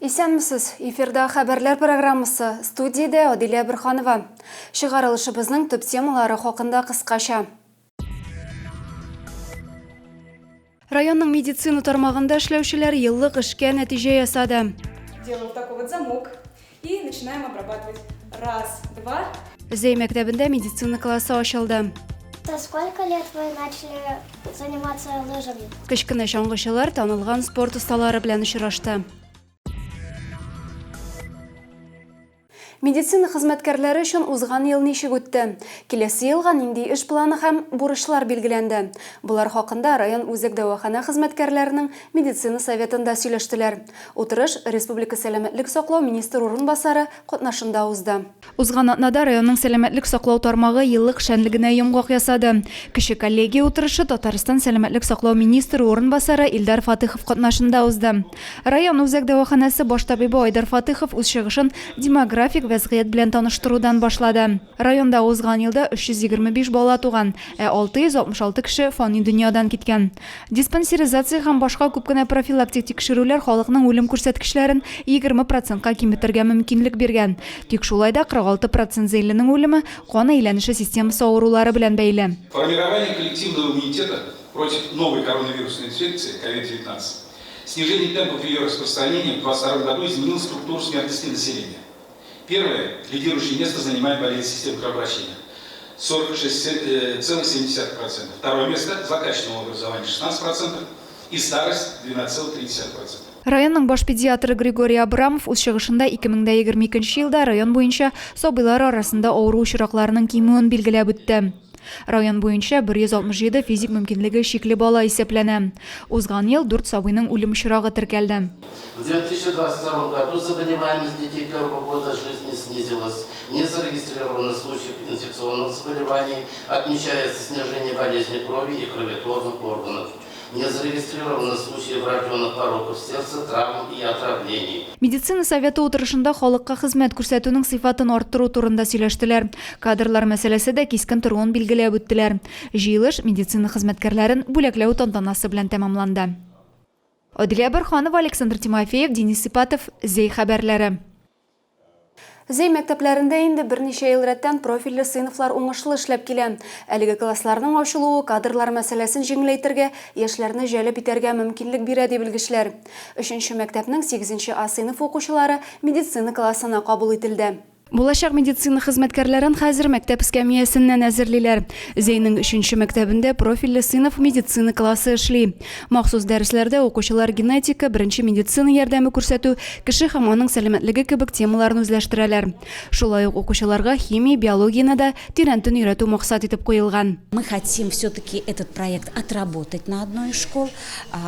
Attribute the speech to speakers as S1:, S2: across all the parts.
S1: Исәнмесез! Эфирда Хәбәрләр программасы, студиядә Адилә Борһанова. Чыгарылышыбызның төп темалары хакында кыскача. Районның медицина тармагында эшләүчеләр еллык эшкә нәтиҗә ясады.
S2: Делаю вот такой вот замок и начинаем обрабатывать. Раз, два.
S1: Зәй мәктәбендә медицина классы ачылды.
S3: Со сколько лет вы начали заниматься лыжами?
S1: Кечкенә чаңгычылар танылган спорт осталары белән очрашты. Медицина хезмәткәрләре өчен узган ел ничек үтте? Киләсе елга нинди эш планы һәм бурычлар билгеләнде? Болар хакында район үзәк дәваханә хезмәткәрләренең медицина советында сөйләштеләр. Утырыш республика сәламәтлек саклау министр урынбасары катнашында узды. Узган атнада районның сәламәтлек саклау тармагы еллык эшчәнлегенә йомгак ясады. Кече коллегия утырышы Татарстан сәламәтлек саклау министры урынбасары Илдар Фатыхов катнашында узды. Район үзәк дәваханәсе баш табибы Айдар Фатыхов үз чыгышын демографик вәзгыять белән таныштырудан башлады. Районда узган елда 325 бала туган, ә 666 кеше фани дөньядан киткән. Диспансеризация һәм башка күп кенә профилактик тикшерүләр халыкның үлем күрсәткечләрен 20 процентка киметергә мөмкинлек биргән. Тик шулай да 46 процент зәйленең үлеме кан әйләнеше системасы авырулары белән бәйле.
S4: Формирование коллективного иммунитета против новой коронавирусной инфекции COVID-19, снижение темпов ее распространения в 2022 году изменило структуру смертности населения. Первое, лидирующее место занимает болезнь системы кровообращения – 46,7%. Второе место – злокачественного образования – 16% и старость – 12,3%.
S1: Районның баш педиатры Григорий Абрамов үз чыгышында 2022 елда район буенча сабыйлар арасында авыру очракларының кимүен билгеләп үтте. Район буенча 167 физик мөмкинлеге чикле бала исәпләнә. Узган ел дүрт сабыйның үлем очрагы теркәлде.
S5: В 2022 году заболеваемость детей первого года жизни снизилась. Не зарегистрировано случаев инфекционных заболеваний, отмечается снижение болезни крови и кроветворных органов. Не зарегистрировано случаев врожденных пороков сердца, травм и отравлений.
S1: Медицина советы утырышында халыкка хезмәт күрсәтүнең сыйфатын арттыру турында сөйләштеләр. Кадрлар мәсьәләсе дә кискен торуын билгеләп үттеләр. Җыелыш медицина хезмәткәрләрен бүләкләү тантанасы белән тәмамланды. Адилә Борһанова, Александр Тимофеев, Денис Сипатов, Зәй хәбәрләре. Зәй мәктәпләрендә инде берничә ел рәттән профильле сыйныфлар уңышлы эшләп килә. Әлеге классларның ачылуы кадрлар мәсьәләсен җиңеләйтергә, яшьләрне җәлеп итәргә мөмкинлек бирә, ди белгечләр. Өченче мәктәпнең сигезенче А сыйныф укучылары медицина классына кабул ителде. Булачак медицина хезмәткәрләрен хәзер мәктәп эскәмиясеннән әзерлиләр. Зәйнең өченче мәктәбендә профильле сыйныф медицина классы эшли. Махсус дәресләрдә укучылар генетика, беренче медицина ярдәме күрсәтү, кеше һәм аның сәламәтлеге кебек темаларны үзләштерәләр. Шулай ук укучыларга химия, биологияне дә тирәнтен өйрәтү максат итеп куелган.
S6: Мы хотим все-таки этот проект отработать на одной из школ.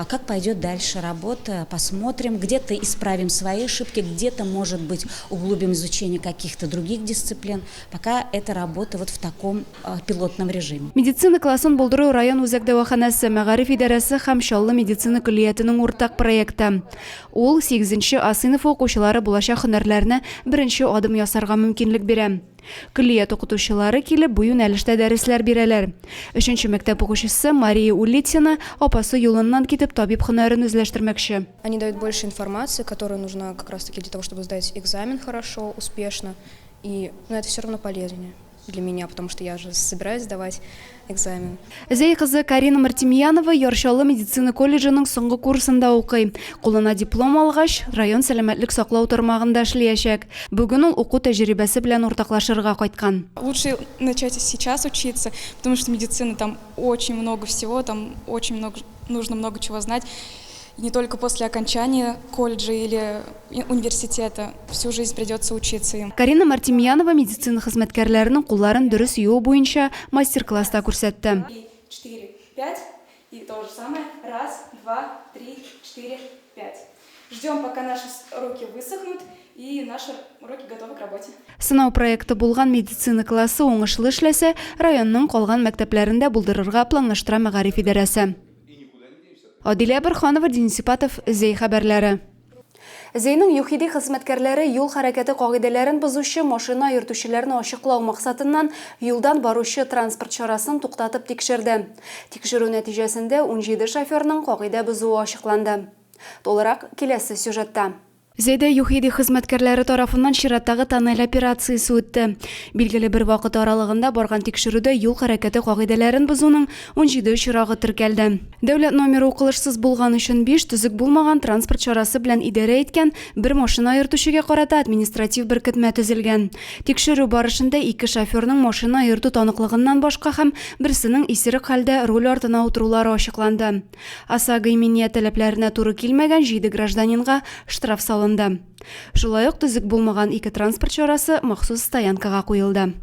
S6: Как пойдет дальше работа, посмотрим. Где-то исправим свои ошибки, где-то, может быть, углубим изучение каких-то других дисциплин. Пока эта работа вот в таком пилотном режиме.
S1: Медицина классын булдыру район үзәк дәваханәсе, мәгариф идарәсе һәм Чаллы медицина көллиятенең уртак проекты. Ул сигезенче А сыйныфы укучылары булачак һөнәрләренә беренче адым ясарга мөмкинлек бирә. Көллият укытучылары килеп, бу юнәлештә дәресләр бирәләр. Өченче мәктәп укучысы Мария Улитина апасы юлыннан китеп табиб һөнәрен үзләштермәкче.
S2: Они дают больше информации, которая нужна как раз таки для того, чтобы сдать экзамен хорошо, успешно. И, ну, это все равно полезнее для меня, потому что я же собираюсь сдавать экзамен.
S1: Зәй кызы Карина Мартемьянова Яр Чаллы медицина колледжының соңгы курсында укый. Кулына диплом алгач, район сәламәтлек саклау тармагында эшлиячәк. Бүген ул уку тәҗрибәсе белән уртаклашырга кайткан.
S2: Лучше начать сейчас учиться, потому что медицина там очень много всего, там очень много, нужно много чего знать. И не только после окончания колледжа или университета, всю жизнь придется учиться им.
S1: Карина Мартемьянова медицина хезмәткәрләренең кулларын дөрес юу буенча мастер-класс та күрсәтте.
S2: Три, четыре, пять. И то же самое. Раз, два, три, четыре, пять. Ждем, пока наши руки высохнут и наши руки готовы к работе.
S1: Сынау проекты булган медицина классы уңышлы эшләсә, районның калган мәктәпләрен дә булдырырга планлаштыра мәгариф идарәсе. Адилә Борһанова, Денис Ипатов, Зәй хәбәрләре. Зәйнең ЮХИДИ хезмәткәрләре юл хәрәкәте кагыйдәләрен бозучы машина йөртүчеләрне ачыклау максатыннан юлдан баручы транспорт чарасын туктатып тикшерде. Тикшерү нәтиҗәсендә унҗиде шоферның кагыйдә бозуы ачыкланды. Тулырак киләсе сюжетта. Зәйдә ЮХИДИ хезмәткәрләре тарафыннан чираттагы тоннель операциясе үтте. Билгеле бер вакыт аралыгында барган тикшерүдә юл хәрәкәте кагыйдәләрен бозуның 17 очрагы теркәлде. Дәүләт номеры укылышсыз булган өчен биш, төзек булмаган транспорт чарасы белән идарә иткән бер машина йөртүчегә карата административ беркетмә төзелгән. Тикшерү барышында ике шоферның машина йөртү таныклыгыннан башка һәм берсенең исерек хәлдә руль артына утырулары ачыкланды. ОСАГО иминият таләпләренә туры килмәгән җиде гражданинга штраф салынды. Шулай ук төзек булмаган ике транспорт чарасы махсус стоянкага куелды.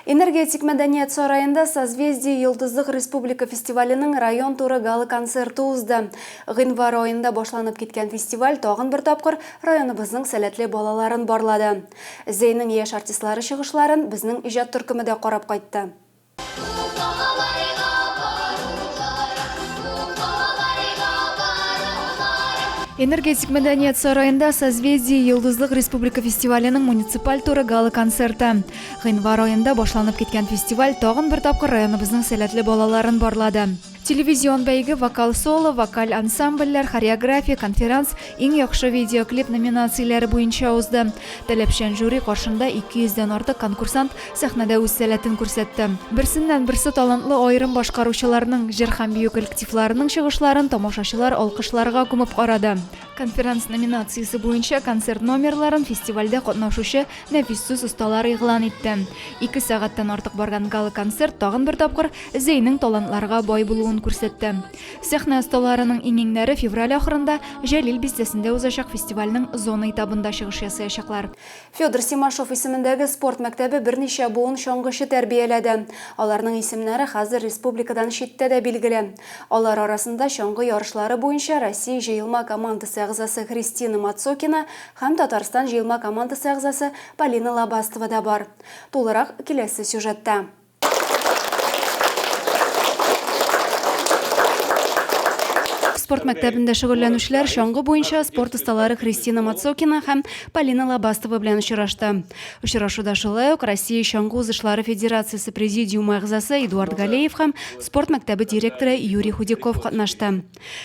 S1: Энергетик мәдәният сараенда Созвездие-Йолдызлык республика фестиваленең район туры гала-концерты узды. Гыйнвар аенда башланып киткән фестиваль тагын бер тапкыр районыбызның сәләтле балаларын барлады. Зәйнең яшь артистлары чыгышларын безнең иҗат төркеме дә карап кайтты. Энергетик мәдәният сараенда Созвездие Йолдызлык республика фестиваленең муниципаль туры гала-концерты. Гыйнвар аенда башланып киткән фестиваль тагын бер тапкыр районыбызның сәләтле балаларын барлады. Телевизион бәйге вокал-соло, вокаль ансамбльләр, хореография, конферанс, иң яхшы видеоклип номинацияләре буенча узды. Таләпчән жюри каршында 200 дән артык конкурсант сәхнәдә үз сәләтен күрсәтте. Берсеннән-берсе талантлы аерым башкаручыларның, җыр һәм бию коллективларының чыгышларын тамашачылар алкышларга күмеп карады. Конферанс номинациясе буенча концерт номерларын фестивальдә катнашучы нәфис сүз осталары игълан итте. Ике сәгатьтән артык барган гала-концерт тагын бер тапкыр Зәйнең талантларга бай булуын күрсәтте. Сәхнә осталарының иң-иңнәре февраль ахырында Җәлил бистәсендә узачак фестивальнең зона этабында чыгыш ясаячаклар. Федор Симашов исемендәге спорт мәктәбе берничә буын чаңгычы тәрбияләде. Аларның исемнәре хәзер республикадан читтә дә билгеле. Алар арасында чаңгы ярышлары буенча Россия җыелма командасы әгъзасы Христина Мацокина һәм Татарстан җыелма командасы әгъзасы Полина Лобастова да бар. Тулырак киләсе сюжетта. Спорт мәктәбендә шөгыльләнүчеләр чаңгы буенча спорт осталары Христина Мацокина һәм Полина Лобастова белән очрашты. Очрашуда шулай ук Россия чаңгы узышлары федерациясе президиумы әгъзасы Эдуард Галеев һәм спорт мәктәбе директоры Юрий Худяков катнашты.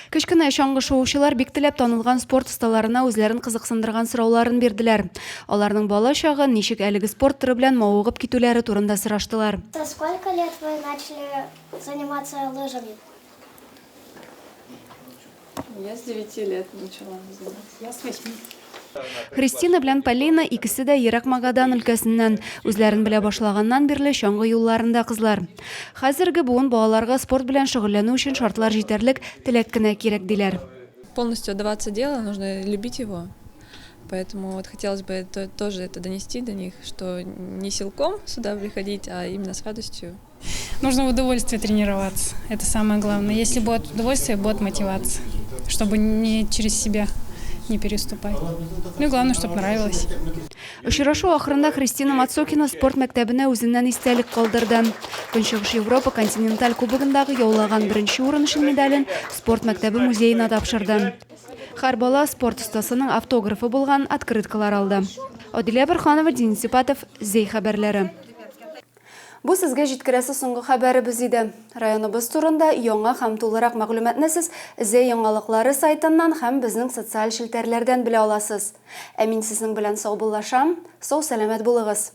S1: Кечкенә чаңгы шуучылар бик теләп танылган спорт осталарына үзләрен кызыксындырган сорауларын бирделәр. Аларның бала чагы, ничек әлеге спорт төре белән мавыгып китүләре турында сораштылар.
S3: Со сколько лет вы начали заниматься лыжами?
S7: Я с девяти лет начала заниматься.
S8: Я с восьми.
S1: Христина белән Полина икесе дә ерак Магадан өлкәсеннән. Үзләрен белә башлаганнан бирле чаңгы юлларында кызлар. Хәзерге буын балаларга спорт белән шөгыльләнү өчен шартлар җитәрлек, теләк кенә кирәк, диләр.
S7: Полностью отдаваться делу, нужно любить его. Поэтому вот хотелось бы это, тоже это донести до них, что не силком сюда приходить, а именно с радостью.
S8: Нужно в удовольствие тренироваться, это самое главное. Если будет удовольствие, будет мотивация, чтобы не через себя не переступать. Ну и главное, чтобы нравилось.
S1: Очрашу ахырында Христина Мацокина спорт мәктәбенә үзеннән истәлек калдырды. Көнчыгыш Европа континенталь кубогындагы яулаган беренче урын өчен медален спорт мәктәбе музеена тапшырды. Һәр бала спорт остасының автографы булган открыткалар алды. Адилә Борһанова, Денис Ипатов, Зәй хәбәрләре. Бу сезгә җиткерәсе соңгы хәбәребез иде. Районыбыз турында яңа һәм тулырак мәгълүматны сез Зәй яңалыклары сайтыннан һәм безнең социаль челтәрләрдән белә аласыз. Ә мин сезнең белән саубуллашам, сау-сәламәт булыгыз!